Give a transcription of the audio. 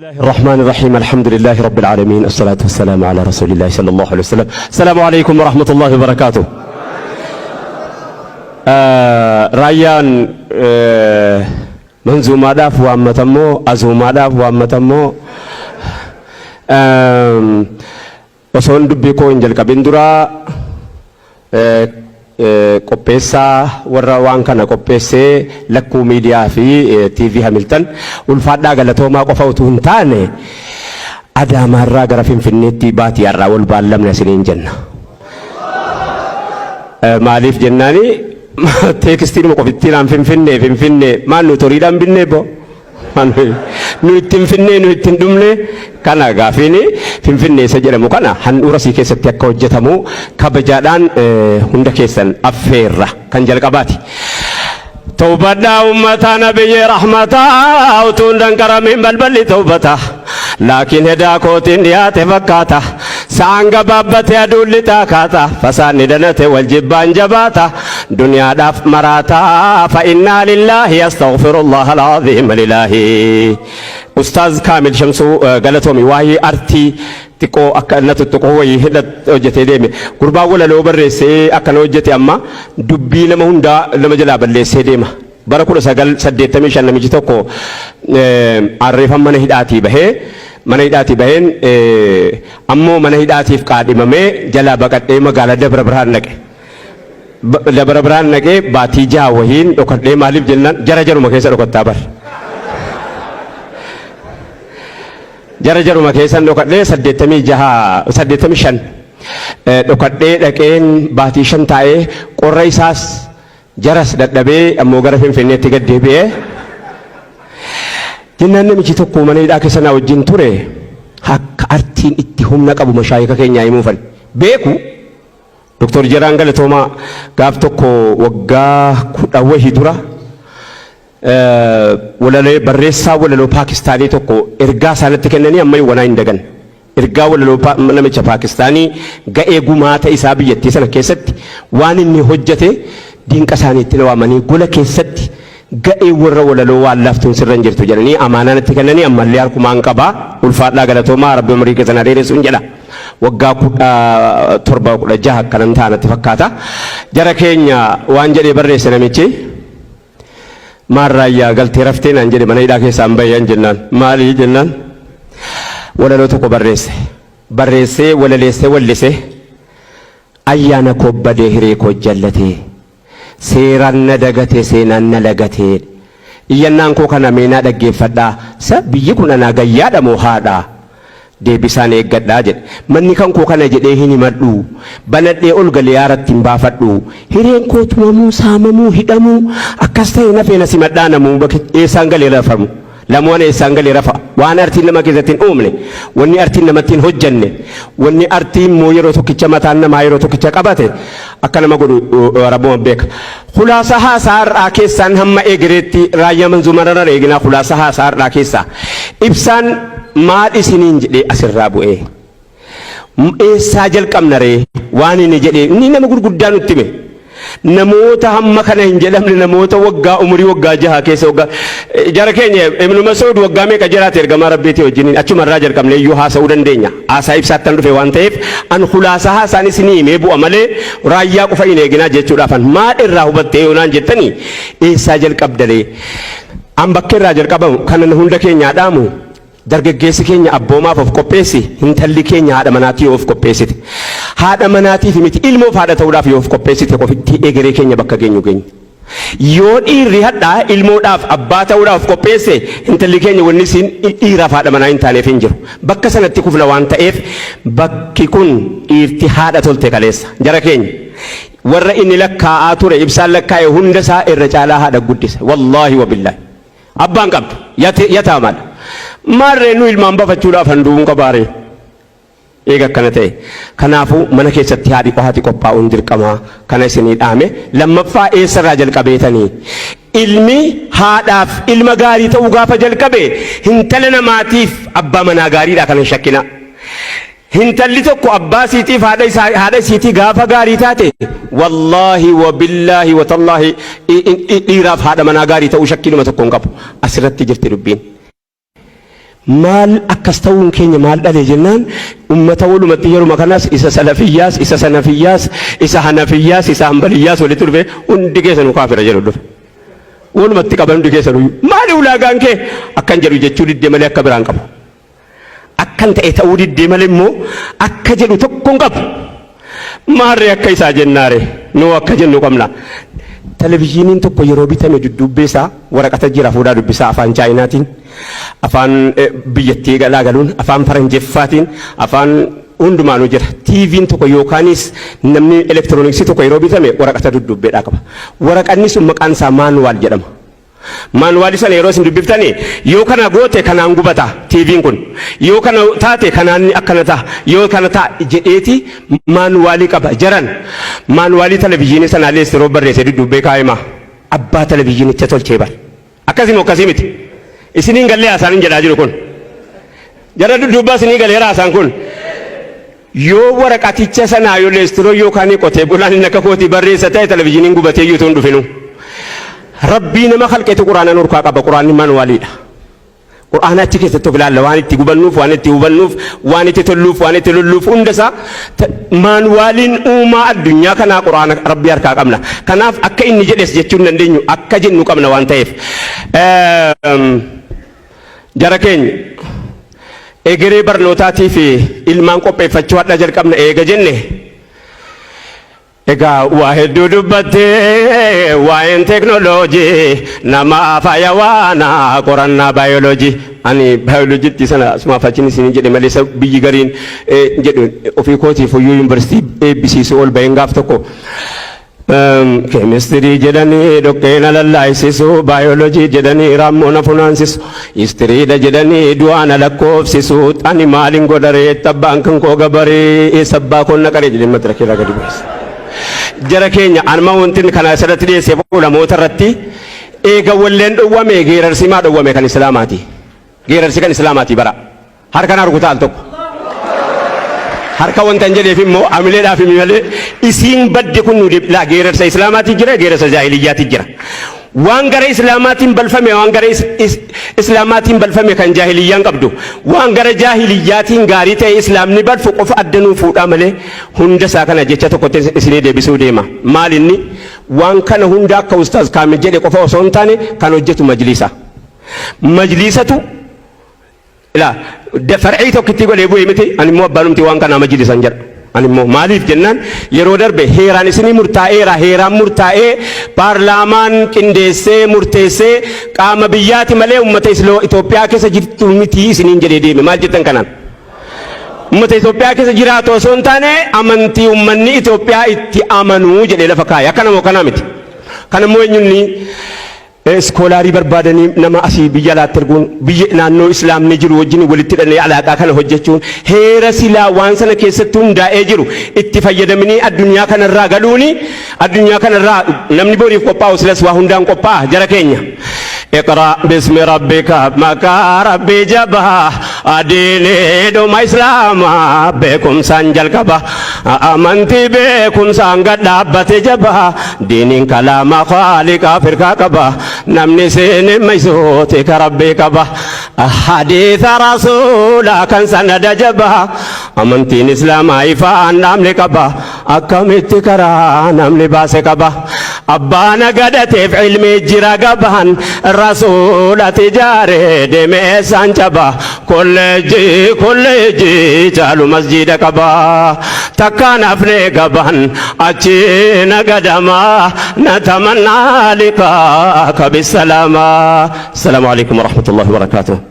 الله الرحمن الرحيم الحمد لله رب العالمين الصلاة والسلام على رسول الله صلى الله عليه وسلم السلام عليكم ورحمة الله وبركاته. Raayyaan manzuumaadhaaf waammatammoo azuumaadhaaf waammatammoo osoon dubbii koo hin jalqabin dura qopheessaa warra waan kana qopheessee Lakkuu Miidiyaa fi TV Hamiltan ulfaadhaa galatoomaa qofa utuu hin taane Adaamaarraa gara Finfinneetti baatii har'aa wal baallamna isiniin jenna. Maaliif jennaani teekstiinuma qofittiinaan Finfinnee Finfinnee maal nu toriidhaan binnee boo. Nu ittiin finnee nu ittiin dhumne kana gaafiin Finfinnee isa jedhamu kana handhuura sii keessatti akka hojjetamu kabajaadhaan hunda keessan affeerra kan jalqabaati. Tawbadhaa ummata nabiyyi rahmataa utuun danqaramiin balballi tawbata laakiin hedaa kootiin dhiyaate fakkaata sa'aan gabaabbate aduun lixaa kaata fasaanni danate wal jibbaan jabaata duniyaadhaaf maraata fa innaa lillaahi astaghfirullah alaaziim lilaahi. Ustaaz Kaamil Shamsuu galatoomi waa'ee artii xiqqoo akka na tuttuquu wayii hidha hojjetee deeme. Gurbaan walaloo barreessee akkana hojjete amma dubbii nama hundaa nama jalaa balleessee deema. Bara 1985 namichi tokko arreefan mana hidhaatii bahee mana hidhaatii baheen ammoo mana hidhaatiif qaadhimamee jalaa baqadhee magaalaa Dabra Birhaan dhaqe. Dabra Birhaan dhaqee baatii jaha wahiin dhokadhee maaliif jennaan jara jaruma keessa dhokattaa bar. Jara jaruma keessan dhokadhee 86 85 dhokadhee dhaqeen baatii 5 taa'ee qorra isaas jaras dadhabee ammoo gara Finfinneetti gad deebi'ee jennaan namichi tokko mana hidhaa keessa naa wajjin ture akka artiin itti humna qabu mashaayika keenyaa himuufan beeku. Doktor Jeraan Galatoomaa gaaf tokko waggaa 10 wahi dura Walalee barreessaa walaloo Paakistaanii tokko ergaa isaa natti kennanii amma yowanaa hin dagan. Ergaa walaloo namicha Paakistaanii ga'ee gumaata isaa biyyattii sana keessatti waan inni hojjete diinqa isaanii itti na waamanii gola keessatti ga'ee warra walaloo waan laaftuun sirra hin jirtu jedhanii amaanaa natti kennanii ammallee harkumaan qaba. Ulfaadhaa galatoomaa Rabbi umurii keessan haa dheeressuun jedha. Waggaa 17 16 akkanan ta'a natti fakkaata. Jara keenya waan jedhee barreesse namichi. Maal Raayyaa galtee raftee naan jedhe mana hidhaa keessaan bahe jennaan. Maali jennaan walaloo tokko barreesse. Barreessee walaleessee wallise ayyaana koo badee hiree koo jallatee seeraan na dagate seenaan na lagatee iyyannaan koo kana meenaa dhaggeeffadhaa sa biyyi kun anaa gayyaadha moo haadha Deebisaan eeggadha jedhe. Manni kan koo kana jedhee hin himadhu. Banadhee ol galee aaratti hin baafadhu. Hireen koo tumamuu, saamamuu, hidhamuu akkas ta'e nafee na simadhaa namuu bakki eessaan galee rafamu. Lamuu ana eessaan galee rafa. Waan artiin nama keessatti hin uumne, wanni artiin namatti hin hojjanne, wanni artii immoo yeroo tokkicha mataan namaa yeroo tokkicha qabate akka nama godhu Rabbuma beeka. Khulaasa haasaa har'aa keessaan hamma egereetti raayyaa manzuumarra eeginaa khulaasa haasaa har'aa keessaa ibsaan maal isiniin jedhee asirraa bu'ee eessaa jalqabna ree waan inni jedhee inni nama gurguddaa nutti hime namoota hamma kana hin jedhamne namoota waggaa umurii waggaa jaha keessa waggaa jara keenya Ibnu Mas'uud waggaa meeqa jiraate ergamaa rabbiitii wajjiniin achumarraa jalqabne iyyuu haasa'uu dandeenya haasaa ibsaattan dhufe waan ta'eef an khulaasaa haasaan isinii himee bu'a malee raayyaa qofa hin eeginaa jechuudhaafan maal irraa hubattee yoonaan jettanii eessaa jalqabdaree An bakka irraa jalqabamu kanan hunda keenyaa dhaamu dargaggeessi keenya abboomaaf of qopheessi, hintalli keenya haadha manaatii yoo of qopheessite, haadha manaatiif miti ilmoof haadha ta'uudhaaf yoo of qopheessite qofitti egeree keenya bakka geenyu geenya. Yoo dhiirri hadhaa ilmoodhaaf abbaa ta'uudhaaf of qopheesse intalli keenya wanni isiin dhiiraaf haadha manaa hin taaneef hin jiru. Bakka sanatti kufna waan ta'eef bakki kun dhiirti haadha tolte kaleessa. Jara keenya Warra inni lakkaa'aa ture ibsaan lakkaa'e hunda isaa irra caalaa haadha guddise. Wallaahi wa billaahi. Abbaan qabdu yataamaadha. Maarree nu ilmaan bafachuudhaaf handuu'uun qabaaree. Eega akkana ta'e. Kanaafuu mana keessatti haadhi haati qophaa'uun dirqama kana isinii dhaame. Lammaffaa eessarraa jalqabeetanii? Ilmi haadhaaf ilma gaarii ta'uu gaafa jalqabe hintala namaatiif abbaa manaa gaariidha kana hin shakkinaa. Hintalli tokko abbaa isiitiif haadha isaa haadha isiitii gaafa gaarii taate wallaahi wa billaahi wa tallaahi dhiiraaf haadha manaa gaarii ta'uu shakkiinuma tokko hin qabu. Asirratti jirti dubbiin. Maal akkas ta'uun keenya maal dhale jennaan, ummata walumatti yeruma kanas isa salafiyyaas, isa sanafiyyaas, isa hanafiyyaas, isa hanbaliyyaas walitti dhufe, hundi keessanuu kaafira jedhu dhufe. Walumatti qaban hundi keessanuu. Maali ulaagaan kee? Akkan jedhu jechuu diddee malee akka biraan qabu. Akkan ta'e ta'uu diddee malee immoo akka jedhu tokko hin qabu. Maarree akka isaa jennaare, nuu akka jennu qabna. Televizyiiniin tokko yeroo bitame dudduubbee isaa waraqata jira, fuudhaa dubbisaa. Afaan Chaayinaatiin, afaan biyyattii galaa galuun, afaan Faranjeffaatiin, afaan hundumaanuu jira. TV'n tokko yookaanis namni elektirooniksii tokko yeroo bitame waraqata dudduubbeedhaa qaba. Waraqanni sun maqaan isaa manual jedhama. Manualii sana yeroo isin dubbiftani, yoo kana goote kanaan gubata TV'n kun, yoo kana taate kanaan akkana ta'a, yoo kana ta'a jedheeti manualii qaba. Jaran manualii televizyiinii sanaa leestiroo barreessee dudduubbee kaa'ima. Abbaa televizyiinicha tolchee bar. Akkasii moo akkasii miti? Isiniin gallee haasaan hin jedhaa jiru kun. Jara dudduubbaa isinii galeera haasaan kun. Yoo waraqaticha sanaa yoo leestiroo yookaan qotee bulaan inni akka kootii barreessa ta'e, televizyiiniin gubatee iyyuu hin dhufinu. Rabbii nama kalqetu Quraana nurkaa qaba. Quraanni manualiidha. Quraana achi keessatti of ilaalla, waan itti gubannuuf, waan itti hubannuuf, waan itti tolluuf, waan itti lolluuf, hunda isaa manualiin uumaa addunyaa kanaa Quraana Rabbii harkaa qabna. Kanaaf akka inni jedhes jechuu hin dandeenyu, akka jennu qabna waan ta'eef. Jara keenya, egeree barnootaatii fi ilmaan qopheeffachuu hadha jalqabna eega jenne, egaa waa hedduu dubbattee waa'een teeknooloojii nama fayawaana qorannaa baayoloojii. Ani baayoloojiitti sana asumaaf achin isin jedhe malee, biyyi gariin jedhu ofii kootiif hoyyuu yuunivarsiitii eebbisiisuu ol baheen gaaf tokko keemistirii jedhanii dhoqqee na lallaayisisu, baayoloojii jedhanii raammoo na funaansisu, histiriidha jedhanii du'aa na lakkoofsisu, ani maalin godharee, abbaan kan koo gabaree, eessa abbaa koon na qaree jedhee madara irraa gadi bu'es. Jara keenya, anuma wanti kana asirratti dhiyeessee ulamoota irratti eega walleen dhowwame, geerarsi maa dhowwame kan Islaamaati? Geerarsi kan Islaamaati bara. Harka na rukutaa al tokko. Harka wanta hin jedheef immoo amileedhaaf himi malee isiin badde kun nu laa. Geerarsa Islaamaati jira, geerarsa jaahiliyyaati jira. Waan gara Islaamaatiin balfame, waan gara Islaamaatiin balfame kan jaahiliyyaan qabdu, waan gara jaahiliyyaatiin gaarii ta'e Islaamni balfu qofa adda nuu fuudhaa malee, hunda isaa kana jecha tokkotti isinii deebisuu deema. Maal inni? Waan kana hunda akka Ustaaz Kaamil jedhe qofa osoo hin taane, kan hojjetu majliisa. Majliisatu ilaa farcii tokkitti godhee bu'ee miti, ani immoo abbaanumti waan kanaa majlisan jedha. Ani immoo maaliif jennaan, yeroo darbe heeraan isinii murtaa'eera. Heeraan murtaa'ee, paarlaamaan qindeessee murteessee, qaama biyyaati malee uummata Itoophiyaa keessa jirtu miti isiniin jedhee deeme. Maal jettan kanaan? Uummata Itoophiyaa keessa jiraatu osoo hin taane, amantii uummanni Itoophiyaa itti amanuu jedhee lafa kaa'e. Akkana moo kanaa miti? Kan immoo eenyunni scholarii barbaadanii nama asii biyya alaatti erguun, biyya naannoo Islaamni jiru wajjin walitti hidhanii alaaqaa kana hojjechuun, heera silaa waan sana keessatti hundaa'ee jiru itti fayyadamanii addunyaa kanarraa galuuni, addunyaa kanarraa namni boriif qophaa'u silas waa hundaan qophaa'a, jara keenya. اقرأ باسم ربك maqaa Rabbii jabaa, adiinii dhuma Islaamaa beekumsaan jalqaba, amantii beekumsaan gad dhaabbate jabaa, diiniin kalaama Khaaliqaa firkaa qaba, namni seene maysuuti ka Rabbii qaba, hadiisa Rasuulaa kan sanada jabaa, amantiin Islaamaa ifaan dhaamne qaba, akkamitti karaa namni baase qaba, abbaan gadateef ilmi jira gaban, Rasuulati jaaree deemee isaan caba, kolleejjii kolleejjii caalu masjiida qaba, takkaan hafne gaban achi nagadama, نتمنى لقاءك بالسلامة. السلام عليكم ورحمة الله وبركاته.